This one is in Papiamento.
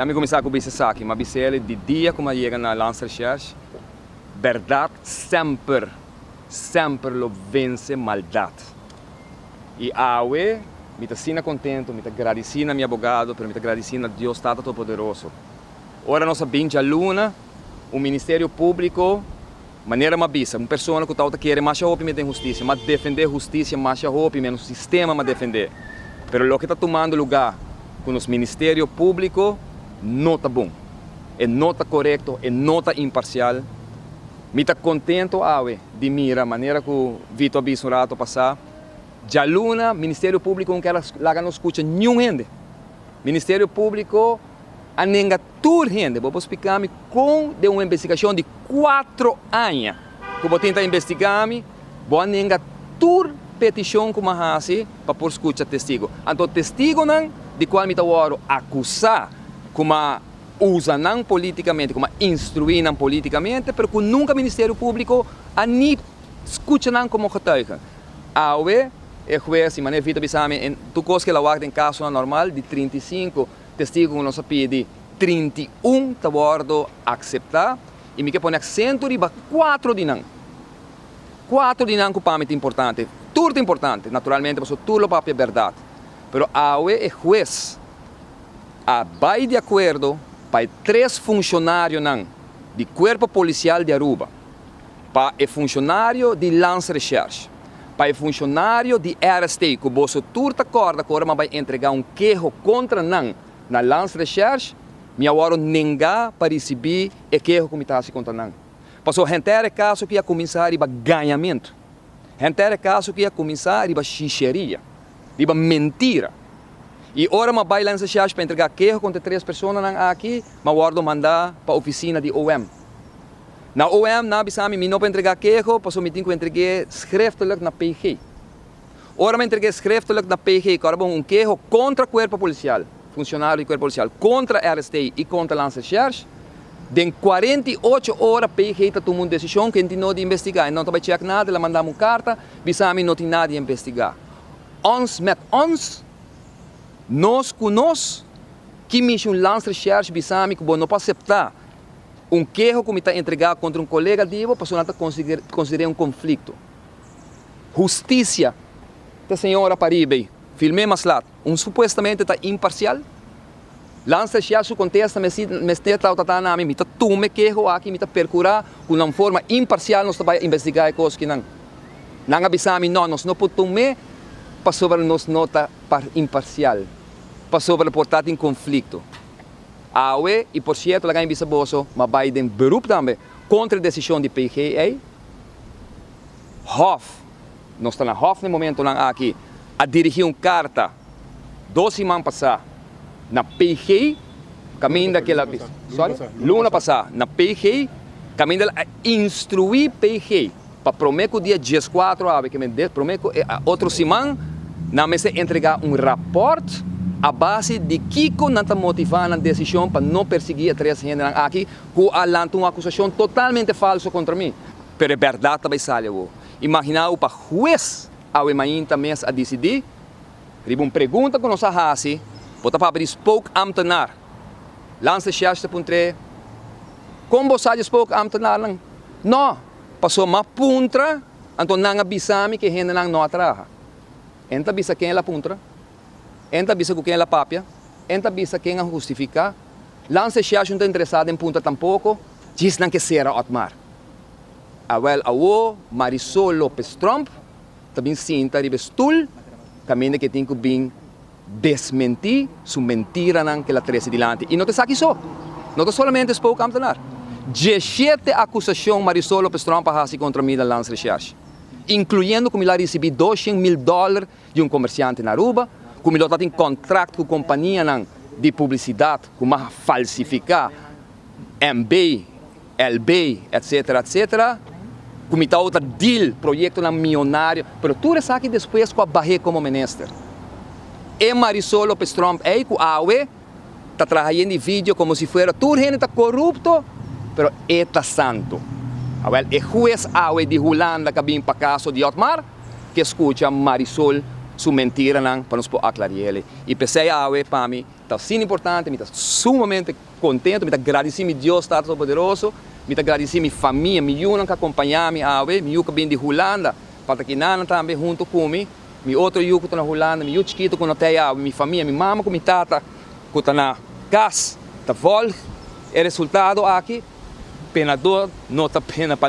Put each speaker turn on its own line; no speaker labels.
Laat mi kuminsá ku bisa esaki, m'a bis'el di dia ku m'a yega na Landsrecherche, bèrdat semper, semper lo vense maldat. I awe mi ta asina kontentu, mi ta gradisí na mi abogado, pero mi ta gradisí na Dios Tata Todopoderoso. Ora nos a bin djaluna, un Ministerio Públiko, manera m'a bisa, un persona ku tabata kere masha hopi mi den hustisia, m'a defendé hustisia masha hopi, menos sistema m'a defendé. Pero loke ta tumando lugá ku nos Ministerio Públiko no ta bon. E no ta korekto, e no ta imparsial. Mi ta kontento awe di mira manera ku Vito a bisa un rato pasá, djaluna Ministerio Públiko no ker laga nos skucha niun hende. Ministerio Públiko a nenga tur hende. Bo por splika mi kon den un investigashon di kuatro aña ku bo tin ta investigá mi, bo a nenga tur petishon ku mi a hasi pa por skucha testigo? Anto testigonan di kual mi ta wòrdu akusá ku mi a usa nan polítikamente, ku mi a instruí nan polítikamente, pero ku nunka Ministerio Públiko a ni skucha nan komo getuige. Awe e hues i manera Vito a bisa mi, en tur kos ku el a wak den kasonan normal di 35 testigo ku nos a pidi, 31 ta wòrdu akseptá i mi ke pone aksento riba kuatro di nan. Kuatro di nan ku pa mi ta importante. Tur ta importante, naturalmente, pasobra tur lo papia bèrdat. Pero awe e hues a bai di akuerdo pa e tres funshonarionan di Kuerpo Polisial di Aruba, pa e funshonario di Landsrecherche, pa e funshonario di RST ku boso tur ta kòrda ku ora mi a bai entregá un keho kontra nan na Landsrecherche, mi a wòrdu nengá pa risibí e keho ku mi ta hasi kontra nan. Pasobra henter e kaso ki a kuminsá riba gañamentu, henter e kaso ki a kuminsá riba shisheria, riba mentira. I ora mi a bai Landsrecherche pa entregá keho kontra e tres personanan aki, mi a wòrdu mandá pa ofisina di OM. Na OM nan a bisa mi, mi no por entregá keho pasobra mi tin ku entreg'é schriftelijk na PG. Ora mi entreg'é schriftelijk na PG ku ora bon un keho kontra kuerpo polisial, funshonario di kuerpo polisial, kontra RST i kontra Landsrecherche, den 48 ora PG ta tuma un desishon ku e tin no di investigá. E no ta bai chèk nada, el a manda mi un karta bisa mi no tin nada di investigá. Ons met ons, nos ku nos, ki mishi un Landsrecherche bisa mi ku bo no por aseptá Un keho ku mi ta entregá kontra un kolega di bo pasobra nan ta konsider'é un konflikto. Hustisia ta señora pariba ei. Film'é mas lat. Un supuestamente ta imparsial. Lansa Shia su kontesta mester tabata ta na mi, Mi ta tuma e keho aki, mi ta perkurá ku na un forma imparsial nos ta bai investigá e kos kinan. Nan a bisa mi, No, nos no por tum'é pasobra nos no ta imparsial, pasobra por ta tin konflikto. Awe, i por sierto laga mi bisa boso, m'a bai den beroep tambe kontra e desishon di PGA. Hof, nos ta na Hof na e momentonan aki, a dirigí un karta dos siman pasá na PG kaminda ku el a bisa, sorry, luna pasá na PG kaminda el a instruí PG pa promé ku dia 14 awe, ke men promé ku e otro siman, nan mester entregá un rapòrt a base di kiko nan ta motivá nan desishon pa no persiguí e tres hendenan aki ku a lanta un akusashon totalmente falso kontra mi. Pero e bèrdat ta bai sali awor. Imaginá bo pa hues awe mainta mes a disidí riba un pregunta ku nos a hasi, bo ta papia di spookambtenaar. Landsrecherche ta puntr'é, Kon bo sa di spookambtenaarnan? No! Pasobra m'a puntra, anto nan a bisa mi ku e hendenan no a traha. En ta bisa ken el a puntra, en ta bisa ku ken el a papia, en ta bisa ken a hustifiká. Landsrecherche no ta interesá den puntra tampoko, djis nan ke sera Otmar. Awèl awo Marisol Lopez Tromp ta bin sinta riba e stul kaminda ku e tin ku bin desmentí su mentiranan ku el a trese dilanti. I no ta esaki so. No ta solamente spookambtenaar. Dieshete akusashon Marisol Lopez Tromp a hasi kontra mi na Landsrecherche, inkluyendo ku mi lo a risibí 200,000 dòler di un komersiante na Aruba, ku mi lo tatin kontrakt ku kompanianan di publisidat ku m'a falsifiká MB, LB, etcetera, etcetera, ku mi tabata deal proyektonan mionario, pero tur esaki despues ku a bah'é komo minister. E Marisol Lopez Tromp ei ku awe ta traha yen di video komo si fuera tur hende ta korupto, pero e ta santu. Awel, e hues awe di Hulanda ku a bin pa kaso di Otmar ke skucha Marisol. Su mentiranan pa nos por aclari'e. Y p'esey awe pa mi ta asina importante, mi ta sumamente contento, mi ta gradici mi Dios Tata Todopoderoso, mi ta gradici mi famia, mi yiunan cu a acompaña mi awe, mi yiu cu a bin di Hulanda, pa ta akinan tambe hunto cu mi, mi otro yiu cu ta na Hulanda, mi yiu chikito cu no t'ey awe, mi famia, mi mama cu mi tata cu ta na cas, ta volg e resultado aki, penador no ta pena pa.